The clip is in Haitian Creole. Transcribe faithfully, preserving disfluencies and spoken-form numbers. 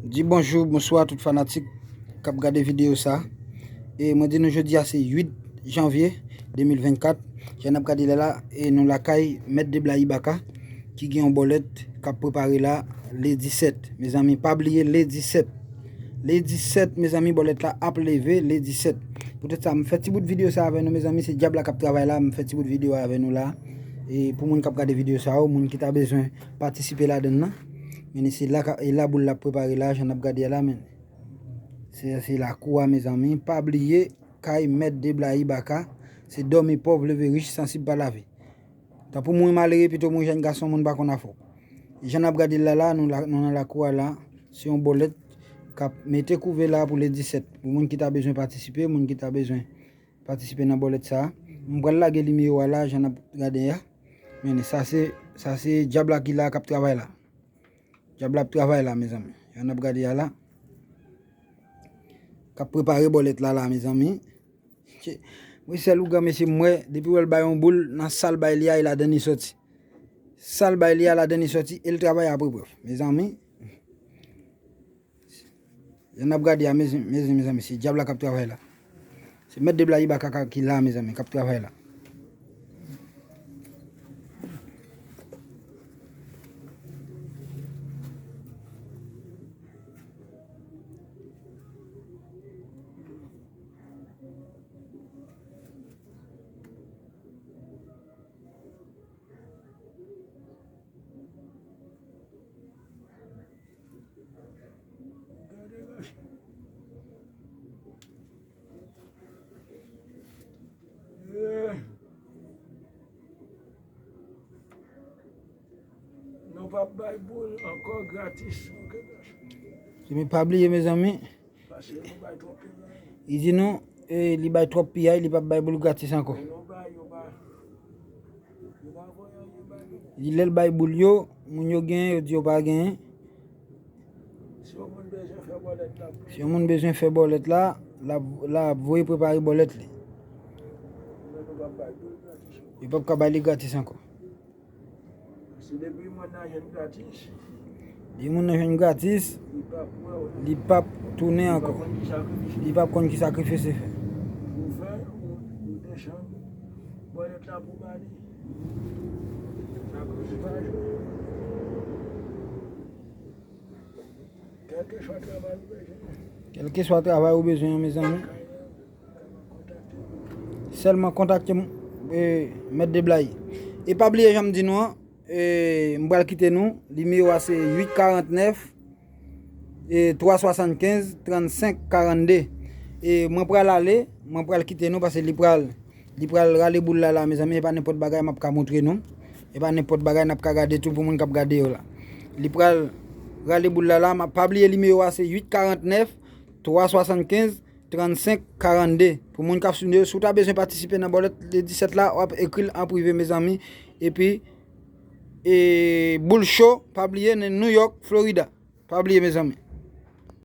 Di bonjou, bonswa tout fanatik k ap gade videyo sa. E mwen di nou jodi a se uit janvye de mil vennkat. Jan n ap gade la la, e nou lakay Mèt Deblayi Baka ki gen yon bòlèt k ap prepare la le disèt. Mezanmi, pa bliye le disèt. Le disèt, mezanmi, bòlèt la ap leve le disèt. Poutèt sa, m fè ti bout videyo sa avè nou, mezanmi, se dyab la k ap travay la, m fè ti bout videyo avè nou la. E pou moun k ap gade videyo sa yo, moun ki ta bezwen patisipe ladann nan, men se la, e la boul la ap prepare la, jan n ap gade a la, men. Se, se lakou a, mezanmi. Pa bliye, kay Mèt Deblayi Baka, se dòmi pòv, leve rich, sansib pa lave. Tanpri mouri malere, pito mouri jèn gason, moun pa konn afè w. Jan n ap gade l la la, nou la, nou nan lakou a la, se yon bòlèt k ap mete kouvè la pou le disèt. Pou moun ki ta bezwen patisipe, moun ki ta bezwen patisipe nan bòlèt sa a. M pral lage nimewo a la, jan n ap gade a. Men sa se, sa se dyab la ki la k ap travay la. Dyab la ap travay la, mezanmi. Jan n ap gade a la. K ap prepare bòlèt la la, mezanmi. Tche, wi, sèl ougan, mesye, m wè, depi w wè l bay yon boul, nan sa l bay li a, e ladan li soti. Sa l bay li a, ladan li soti, e l travay apre prèv. Mezanmi, jan n ap gade a, mezanmi, mezanmi, mezanmi, se dyab la k ap travay la. Se Mèt Deblayi Baka ki la, mezanmi, k ap travay la. Eh. Nou p ap bay boul ankò gratis. Mezanmi, pa bliye, mezanmi. Paske nou bay twòp piyay. Li di nou, e, li bay twòp piyay, li p ap bay boul gratis ankò. E nou bay, yo pa, yo pa voye anyen bay nou. Li lè l bay boul yo, moun yo genyen, yo di yo pa genyen. Si yon moun bezwen fè bòlèt la, si yon moun bezwen fè bòlèt la, l ap, l ap voye prepare bòlèt li. Men nou p ap bay boul gratis ankò. Yo p ap ka bay li gratis ankò. Se depi moun nan jwenn gratis. Depi moun nan jwenn gratis, li p ap wè w. Li p ap tounen ankò. Li p ap konn ki sakrifis li fè. Li p ap konn ki sakrifis li fè. Pou fè ou, ou desann bòlèt la pou ba li. Sakrifis pa jwe. Kèlkeswa travay ou bezwen. Kèlkeswa travay ou bezwen an, mezanmi. Sèlman kontakte m, e, Mèt Deblayi. E pa bliye jan m di nou an, e, m pral kite nou. Nimewo a se uit karant nèf, e, twa swasannkenz, trannsenk, karannde. E mwen pral ale, mwen pral kite nou paske li pral, li pral rale boul la la, mezanmi, e pa nenpòt bagay m ap ka montre nou. E pa nenpòt bagay n ap ka gade tou pou moun k ap gade yo la. Li pral rale boul la la, m ap, pa bliye nimewo a se uit karant nèf, twa swasannkenz, trannsenk, karannde. Pou moun k ap swiv nou yo, si w ta bezwen patisipe nan bòlèt le disèt la, w ap ekri l an prive, mezanmi. Epi, e, boul cho, pa bliye, nan New York, Florida. Pa bliye, mezanmi.